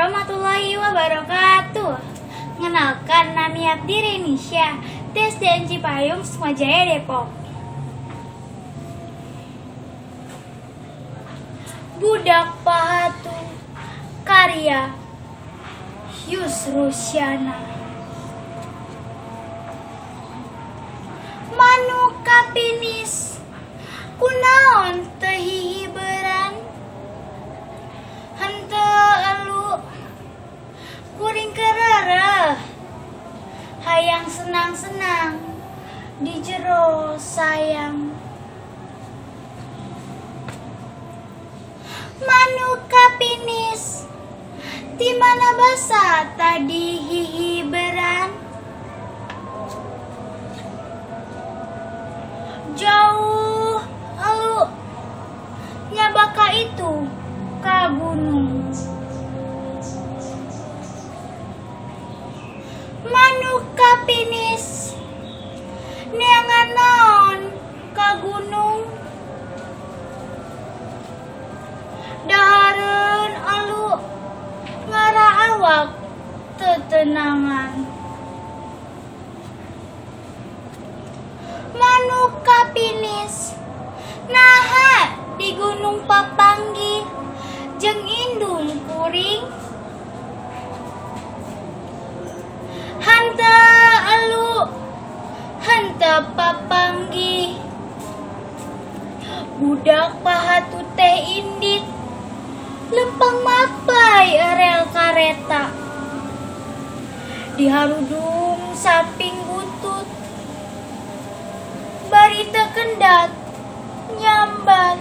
Warahmatullahi wabarakatuh. Ngenalkan, nami abdi Renisha, SDN Cipayung, Sukmajaya, Depok. Budak Pahatu, karya Yusrusyana. Manuk kapinis, kunaon teu hihiberan, henteu elu kuring kereureuh, hayang senang-senang di jero sayang. Manuk kapinis, di mana basa tadi hihiberan, jauh elu nyabaka itu ka gunung. Manuk kapinis, neangan naon ka gunung, dahareun elu ngara awak tetenangan. Manuk kapinis, naha di gunung papanggih jeung indung kuring, henteu elu henteu papanggih. Budak pahatu teh indit, lempang mapai rel kareta, diharudung samping butut, bari teu kendat nyambat.